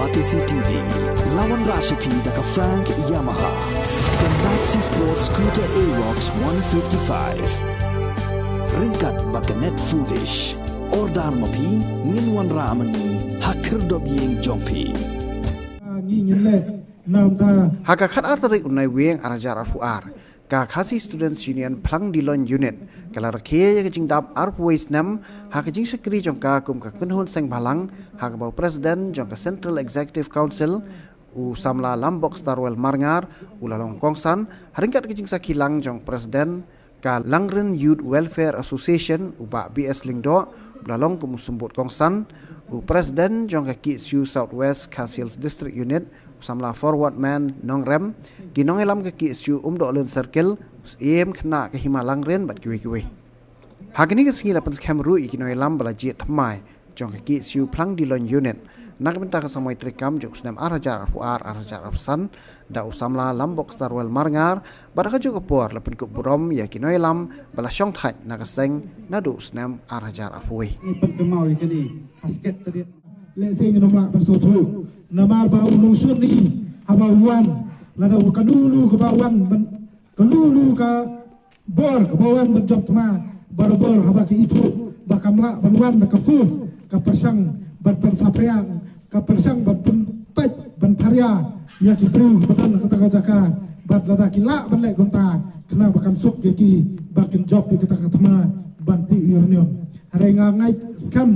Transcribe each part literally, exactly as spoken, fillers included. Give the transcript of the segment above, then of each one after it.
Batesi T V, la wanrah sha phi da ka Frank Yamaha, ka Maxi Sport Scooter Aerox one fifty-five. Ryngkat bad ka Net Foodish. Order ma phi, ngin wanrah ma ngi ha khyrdop ïing jong phi. Ngi ngin leh namar ha ka khatar tarik u Naiwieng ar hajar arphew ar, ka Khasi Students Union Phlang Dilong Unit ka la rakhe ïa ka jingdap arphew wei snem ha ka jingshakri jong ka kum ka kynhun seng bhalang, ha kaba u President jong ka Central Executive Council, u samla Lambok Starwell Marngar, u la long kongsan, ha ryngkat ka jingsakhi lang jong President ka Langrin Youth Welfare Association, u Bah B S Lyngdoh, u la long kum u symbud kongsan, u President jong ka K S U South West Khasi Hills District Unit, u samla Forward Man Nongrem, ki nongïalam ka K S U Umdohlun Circle, u Syiem khynnah ka Hima Langrin bad kiwei kiwei. Ha kane ka sngi la pynskhem ruh ïa ki nongïalam ba la jied thymmai jong ka K S U Phlang Dilong Unit na ka bynta ka samoi treikam jong u snem ar hajar arphew ar ar hajar arphew san da u samla Lambok Starwell Marngar, bad ha kajuh ka por la pynkup burom ïa ki nongïalam ba la shongthait na ka seng naduh u snem ar hajar arphew wei. Ngi pynkynmaw ïa kane ha sket tadiat. Lehse ngin ym lah ban sngewthuh namar ba u nongshun ngi haba u wan, lada u ka lulu kaba wan ban, ka lulu ka bor kaba wan ban jop thma, barabor haba ka ithuh ba kam lah ban wan da ka force, ka pyrshang ban pynsaphriang, ka pyrshang ban pynpait ban pharia ïa ki briew kiba don ha kata ka jaka, bad lada ki lah ban leh kumta khnang ba kan suk ïa ki ba kin jop ïa kata ka thma ban tih uranium. Hynrei nga ngeit skhem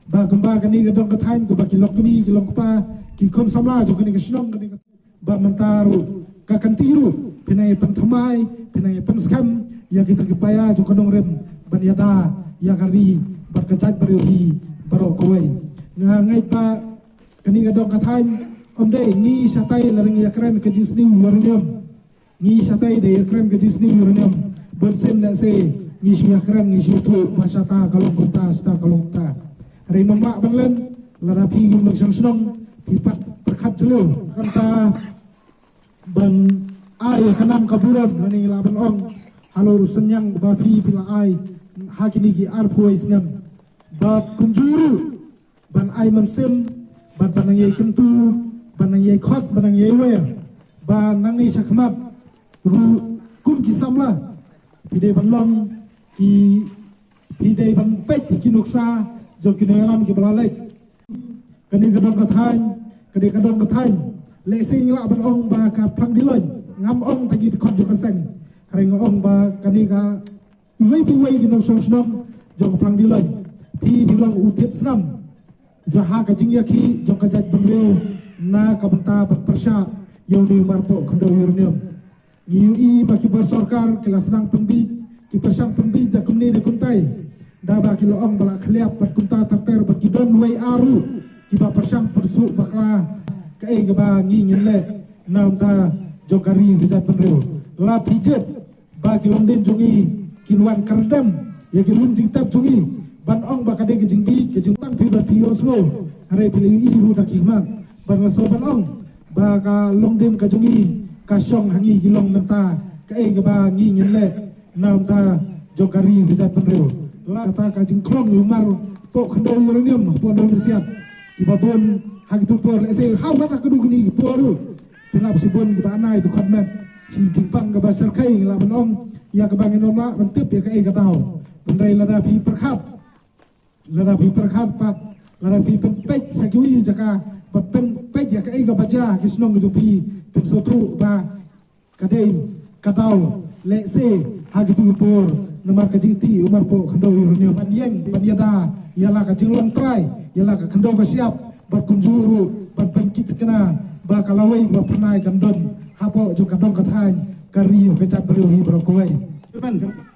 ba kumba kane ka dong ka thaiñ, kumba ki longkmie ki longkpa, ki khun samla jong kane ka shnong, kane ka ba mynta ruh ka kynti ruh phi nang ïa pynthymmai, phi nang ïa pynskhem ïa kita ki paia jong ka nongrim ban ïada ïa ka ri bad ka jaitbynriew hi baroh kawei. Nga ngeit ba kane ka dong ka thaiñ, ym dei ngi shatai la ngi ïakren ka jingsniew uranium. Ngi shatai da ïakren ka jingsniew uranium. Bun sien lehse ngi shu ïakren, ngi shu ïathuh ba shata ka long kumta, shata ka long kumta. Hynrei ym lah ban len, lada phi kum nongshong shnong phi pat pyrkhat jylliew. Kumta ban ai ka nam ka burom, lane lah ban ong halor u synñiang ba phi, phi la ai ha kine ki arphew wei snem. Bad kumjuh ruh ban ai mynsiem, bad ban nang ïai kyntu, ban nang ïai khot, ban nang ïai wer, ba nangne shakhmat ruh kum ki samla phi dei ban long ki, phi dei ban peit ki nuksa jong ki nongïalam kiba la leit. Kane ka dong ka thaiñ, kane ka dong ka thaiñ, lehse ngi lah ban ong ba ka Phlang Dilong, ngam ong tang ki dkhot jong ka seng, hynrei nga ong ba kane ka iwei pa iwei ki nongshong shnong jong ka Phlang Dilong, phi, phi long u thied snam jong ha ka jingïakhih jong ka jaitbynriew na ka bynta ban pyrshah ïa une u marpoh khyndew uranium. Ngi ïohi ba ki bor sorkar ki la sdang pynbiej, ki pyrshang pynbiej da kumne da kumtai, da ba ki la ong ba la khylliap bad kumta ter ter, bad ki don wei ar ruh kiba pyrshang pyrsuh bakla. Kaei kaba ngi ngin leh na bynta jong ka ri ka jaitbynriew? La phi jied ba ki longdien jong ngi kin wan kyrdem ïa ki rung jingtep jong ngi, ban ong ba ka dei ka jingbieit, ka jingtang phi ba phi ïohsngew, hynrei phi la ïohi ruh da ki khmat, ban nga sngewbha ban ong ba ka longdien ka jong ngi ka shong ha ngi ki long mynta. Kaei kaba ngi ngin leh na bynta jong ka ri ka jaitbynriew? La kata ka jingkhlong ïa u marpoh khyndew uranium hapoh Dong Mysiat, kiba bun ha kito ki por, lehse ha wat ha kito kine ki por ruh, sngap shibun kiba anai dkhot met, shi jingpang kaba shyrkhei, ngi lah ban ong ïa kaba ngin ym lah ban tip ïa kaei ka daw. Hynrei lada phi pyrkhat, lada phi pyrkhat pat, lada phi pynpeit sha kiwei jaka, bad pynpeit ïa kaei kaba jia ki shnong ki jong phi, phin sngewthuh ba ka dei ka daw, lehse ha kito ki por, namar ka jingtih u marpoh khyndew uranium, ban ïeng ban ïada ïa la ka jinglong trai, ïa la ka khyndew ka shyiap, bad kumjuh ruh ban pynkitkhlieh ba ka lawei ba pynai kan don hapoh jong ka dong ka thaiñ, ka ri, ka jaitbynriew hi baroh kawei.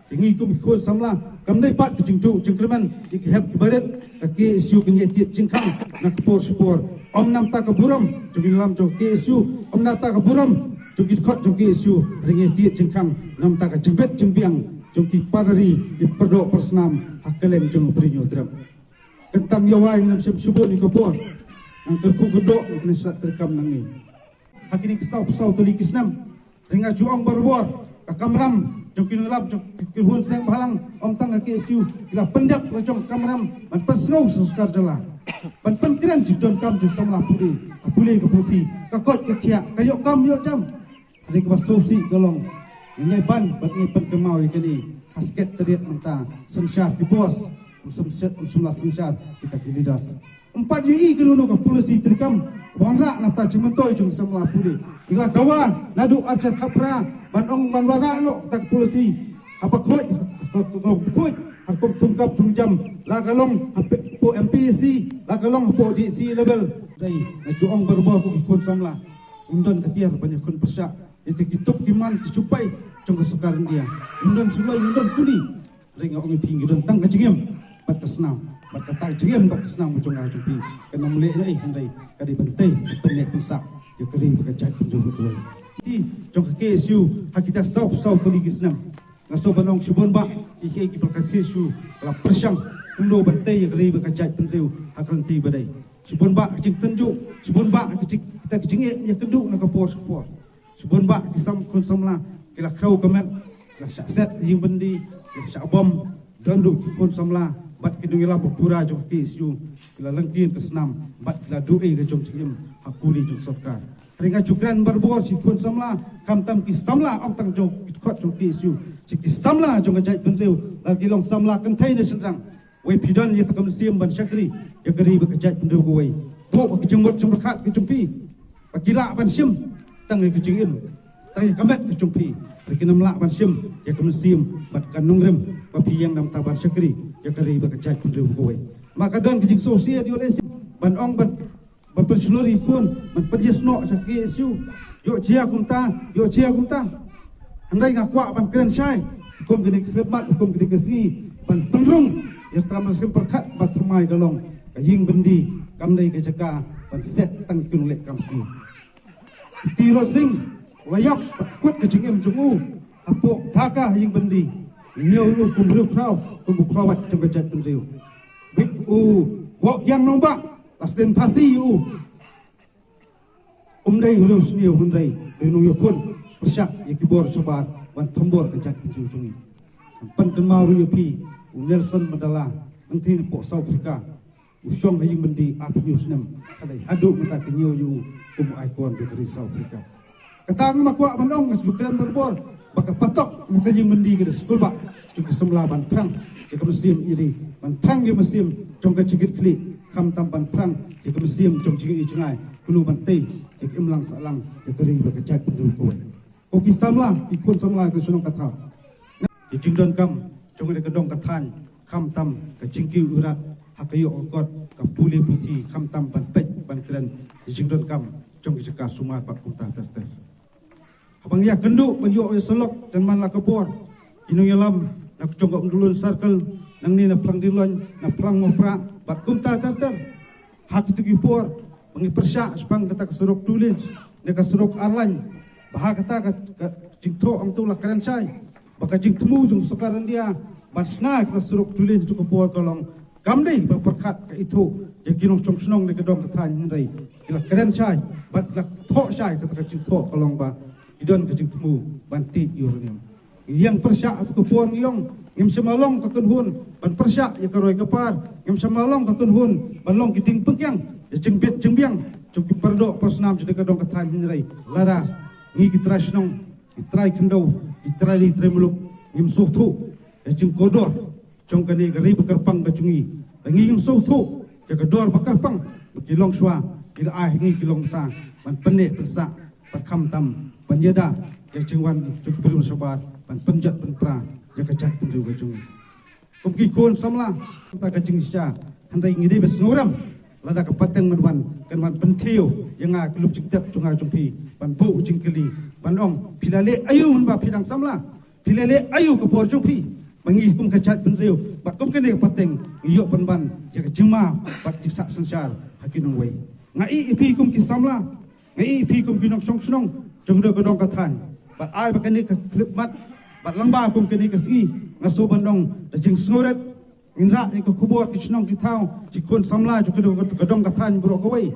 Te ngi kum ki khun samla, kam dei pat ka jingduh jingkyrmen ïa ki hep ki barit, ka K S U kan ïai tied jingkhang na ka por sha por. Ym na bynta ka burom jong ki nongïalam jong ka K S U, ym na bynta ka burom jong ki dkhot jong ka K S U, hynrei ngi ïai tied jingkhang na bynta ka jingbit jingbiang jong ki para ri, ki paradoh parasnam ha kylleng jong U Blei Hynñiewtrep. Khamtam ïa wei ngin ym shym shibun ïa ka por, nang kyrkhu kyrdoh ïa kine ki shlad treikam nangne. Ha kine ki saw phew saw tylli ki snem, hynrei nga ju ong barabor, ka kamram jong ki nongïalam jong ki khun seng bhalang, ym tang ka K S U, ki la pyndep la jong ka kamram ban pynsngew sha sorkar jylla. Ban pynkren jingdonkam jong samla pule, ka pule ka puthi, ka koit ka khiah, ka ïoh kam ïoh jam. Hynrei kaba sngewsih ka long, ngi ban bad ngi pynkynmaw ïa kane ha Secretariat mynta, synshar ki boss, ym synshar, ym samla synshar kita ki leaders. Ym pat ïohi kano kano ka policy treikam ba wanrah na ka bynta jingmyntoi jong samla pule. Ki la dawa naduh arhajar khatphra ban ong ban wanrah noh kata ka policy. Haba khuid, haba khuid, ha kum thungkap thungjam, la ka long hapoh M P E C, la ka long hapoh D C level. Dei, nga ju ong barabor ko ki khun samla, ym don ka tiar ban ïakhun pyrshah ïa kita ki tup ki man ki shupai jong ka sorkar India. Ym don shupai, ym don kuli. Hynrei nga ong ïa phi, ngi don tang ka jingim bad ka snam, bad kata ka jingim bad ka snam jong nga jong phi kan ym leh ei ei, hynrei ka dei ban tei ban pynneh pynsah ïa ka ri bad ka jaitbynriew kawei. Ki jong ka K S U ha kita saw saw tylli ki snem, nga sngew ban ong shibun bah ki, ki, ki ba ka K S U la pyrshang kumno ban tei ïa ka ri bad ka jaitbynriew ha ka lynti ba dei. Shibun bah ka jingtynjuh, shibun bah ka jing, kita ka jingeh ïakynduh na ka por sha ka por. Shibun bah ki sam, khun samla ki la khrew ka met, ki la shah set ïing byndi, ki la shah bom. Don ruh ki khun samla bad ki nongïalam ba pura jong ka K S U ki la lyngkien ka snam bad ki la duh ei ka jong jingim ha kuli jong sorkar. Hynrei nga ju kren barabor sha ki khun samla, khamtam ki samla ym tang jong ki dkhot jong ka K S U, sha ki samla jong ka jaitbynriew, lada ki long samla kynthei ne shynrang. Wei phi don ïa ka mynsiem ban shakri ïa ka ri bad ka jaitbynriew kawei. Buh ka jingmut jingpyrkhat ka jong phi ba ki lah ban shim tang ïa ka jingim, tang ïa ka met ka jong phi. Hynrei kin ym lah ban shim ïa ka mynsiem bad ka nongrim ba phi ïeng na bynta ban shakri ïa ka ri bad ka jaitbynriew kawei. Ma ka don ka jingsngewsih ïa u lehse ban ong ban ban pynshlur ïa ki khun, ban pynïasnoh sha ka K S U. Ïoh jia kumta, ïoh jia kumta. Hynrei nga kwah ban kren shai kum kine ki khyllipmat, kum kine ki sngi, ban pynrung ïa ka mynsiem pyrkhat ba thymmai ka long ka ïing byndi kam dei ka jaka ban set tang ki nongleh kam sngi. Tirot Sing u la ïap bad kut ka jingim jong u hapoh Dhaka ha ïing byndi. Ñiew u kum briew khraw, kum u khrawat jong ka jaitbynriew. Bit u Woh Kiang Nangbah la sdien phasi ïa u. Um dei u riewsniew, hynrei dei u nongïakhun pyrshah ïa ki bor shabar ban thombor ka jaitbynriew jong ngi. Pynkynmaw ruh ïa phi, u Nelson Mandela, hangtei napoh South Africa, u shong ha ïing byndi arphew snem, ka dei haduh mynta ki ñiew ïa u kum u icon jong ka ri South Africa. Kata nga kwah ban ong, nga shu kren barabor ba ka patok na ka ïing byndi ka dei skul bah jong ki samla ban thrang ïa ka mynsiem ïa ri, ban thrang ïa ka mynsiem jong ka jingkitkhlieh, khamtam ban thrang ïa ka mynsiem jong jingïohi jngai kumno ban tei ïa ka imlang sahlang ïa ka ri bad ka jaitbynriew kawei. Ko ki samla, ki khun samla ka shnong ka thaw, ki jingdonkam jong ka dong ka thaiñ, khamtam ka jingkiew iwrat ha ka ïoh ka kot, ka pule puthi, khamtam ban peit ban kren, ki jingdonkam jong ki jaka sumar bad kumta ter ter. Haba ngi ïakynduh ban ïoh ïa syllok, kan man la ka bor, ki nongïalam na ka jong ka Umdulun Circle, nangne na Phlang Diloin, na Phlang Mawprah bad kumta ter ter. Ha kito ki por ba ngi pyrshah shaphang kata ka surok two lanes ne ka surok ar lane, ba ha kata ka, ka jingthoh hangto la kren shai ba ka jingthmu jong ka sorkar India ban shna kata ka surok two lanes ha kito ki por ka long kam dei ba pyrkhat ka ithuh ïa ki nongshong shnong ne ka dong ka thaiñ, hynrei ki la kren shai bad la thoh shai kata ka jingthoh ka long ba ki don ka jingthmu ban tih ïa u uranium. Ngi ïeng pyrshah ha kito ki por, ngi ong ngim shym la long ka kynhun ban pyrshah ïa ka roi ka par, ngim shym la long ka kynhun ban long ki dieng pynkiang ïa jingbit jingbiang jong ki paradoh parasnam jong ka dong ka thaiñ, hynrei lada ngi ki trai shnong, ki trai khyndew, ki trai ri trai muluk ngim sngewthuh ïa ka jingkordor jong kane ka ri ba kyrpang ka jong ngi, lada ngi ngim sngewthuh ïa ka dor ba kyrpang ba ki longshuwa ki la ai ha ngi ki longmynta ban pynneh pynsah, ban khamtam ban ïada ïa ka jingwan jong ki briew shabar ban pynjot pynpra ïa ka jaitbynriew ka jong ngi. Kum ki khun samla, kata ka jingshisha, hynrei ngi dei ban sngewrem lada ka pateng ban wan, kan wan pynthiew ïa nga, ka lum jingtep jong nga jong phi, ban buh jingkylli, ban ong phi la leh aïu mynba phi dang samla? Phi la leh aïu ka por jong phi ba ngi kum ka jaitbynriew bad kum kane ka pateng ngi ïoh pynban ïa ka jingma bad jingsah synshar ha ki nongwei? Nga ïeh ïa phi kum ki samla, nga ïeh ïa phi kum ki nongshong shnong jong ka dong ka thaiñ, bad ai ba kane ka khyllipmat bad lyngba kum kane ka sngi, nga sngew ban ong da jingsngewrit, ngin rah ïa ka khubor ki shnong ki thaw, ki khun samla jong ka dong ka thaiñ baroh kawei.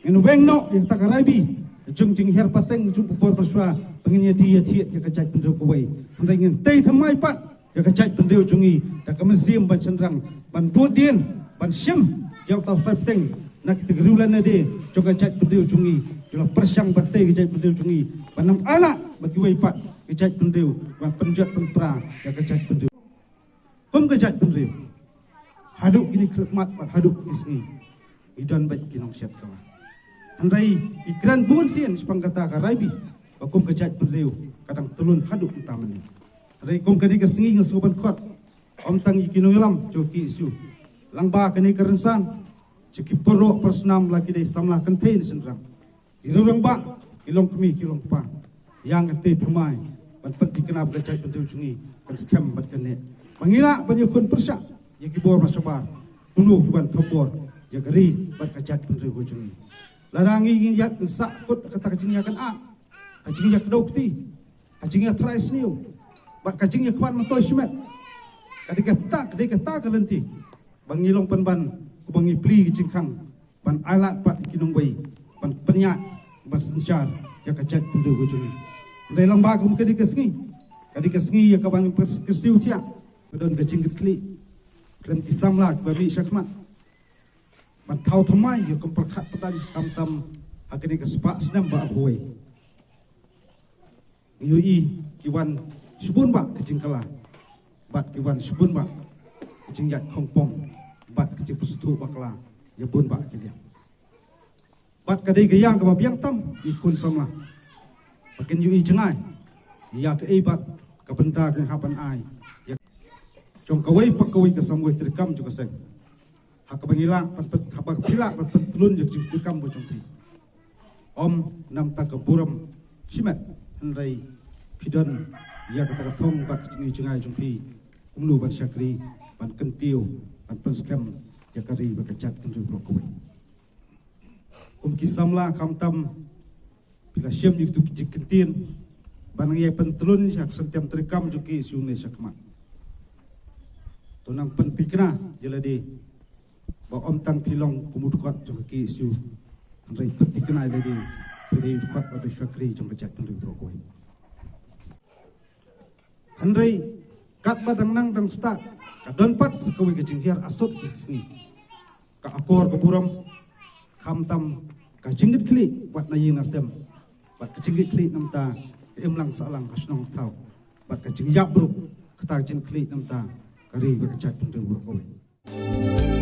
Ngin weng noh ïa kata ka raibi jong jinghiar pateng jong u por mynshuwa ba ngin ïa die ïa thied ïa ka jaitbynriew kawei. Hynrei ngin tei thymmai pat ïa ka jaitbynriew jong ngi da ka mynsiem ban shynrang, ban bud dien, ban shim Ïa uta u sai bteng na kita ki riewlad na dei jong ka jaitbynriew jong ngi, ïa la pyrshang ba tei ka jaitbynriew jong ngi, ba nam ai lad ba kiwei pat ka jaitbynriew ban pynjot pynpra ïa ka jaitbynriew. Kum ka jaitbynriew, haduh kine ki khyllipmat bad haduh kine ki sngi, ngi don bad ki nongsiat kala. Hynrei ngi kren bun sien shaphang kata ka rai bih ba kum ka jaitbynriew ka dang tyllun haduh mynta mynne. Hynrei kum kane ka sngi nga sngewbha ban khot, ym tang ïa ki nongïalam jong ka KSU, lyngba kane ka rynsan, jong ki para doh para snam, la ki dei samla kynthei ne shynrang, ki rangbah, ki longkmie ki longkpa, ïa nga tei thymmai ban pynthikna ba ka jaitbynriew jong ngi kan skhem bad kan neh, ba ngi lah ban ïakhun pyrshah ïa ki bor ba shabar, kumno ki ban thombor ïa ka ri bad ka jaitbynriew ka jong ngi. Lada ngi, ngi ïaid, ngi sah kut kata ka jingïakynad, ka jingïakdew kti, ka jingïatrai sniew bad ka jingïakhwan myntoi shimet, ka dei kata, ka dei kata ka lynti ba ngi long pynban, kumba ngi plie ka jingkhang ban ai lad pat ki nongwei ban pynïaid, ban synshar ïa ka jaitbynriew ka jong ngi. Hynrei lyngba kum kane ka sngi, kane ka sngi ïa kaba ngi pyrshah thiah, ka don ka jingkitkhlieh khlem ki samla kiba mih shakhmat ban thaw thymmai ïa ka pyrkhat pyrdan, khamtam ha kane ka spah snem ba arphew wei. Ngi ïohi ki wan shibun bah ka jingkylla bad ki wan shibun bah ka jingïaid khongpong bad ka jingpynsngewthuh bakla ïa bun bah ki liang. Bad ka dei ka ïa kaba biang tam ïa ki khun samla ba kin ïohi jngai ïa kaei bad ka bynta ka hap ban ai ïa jong kawei pa kawei ka samwei treikam jong ka seng, ha kaba ngi lah ban pyn-, ha kaba phi lah ban pyntyllun ïa ka jingtreikam ka jong phi. Ym namtang ka burom shimet, hynrei phi don ïa kata ka thong bad ka jingïohi jngai jong phi kumno ban shakri, ban kyntiew, ban pynskhem ïa ka ri bad ka jaitbynriew baroh kawei. Kum ki samla, khamtam phi la shim ïa kitu ki jingkyntien ban ngi ïa pyntyllun ïa ka syntem treikam jong ka KSU ne shakhmat. To nang pynthikna ïa lade ba ym tang phi long kum u dkhot jong ka KSU, hynrei pynthikna ïa lade phi dei u dkhot bad u shakri jong ka jaitbynriew baroh kawei. Hynrei katba dang nang dang stad, ka don pat sa kawei ka jinghiar asut ka sngi. Ka akor ka burom, khamtam ka jingkitkhlieh wat na ïing na sem, bad ka jingkitkhlieh namar ka imlang sahlang ha shnong thaw, bad ka jingïap bruk, kata ka jingkitkhlieh namar ka ri bad ka jaitbynriew baroh kawei.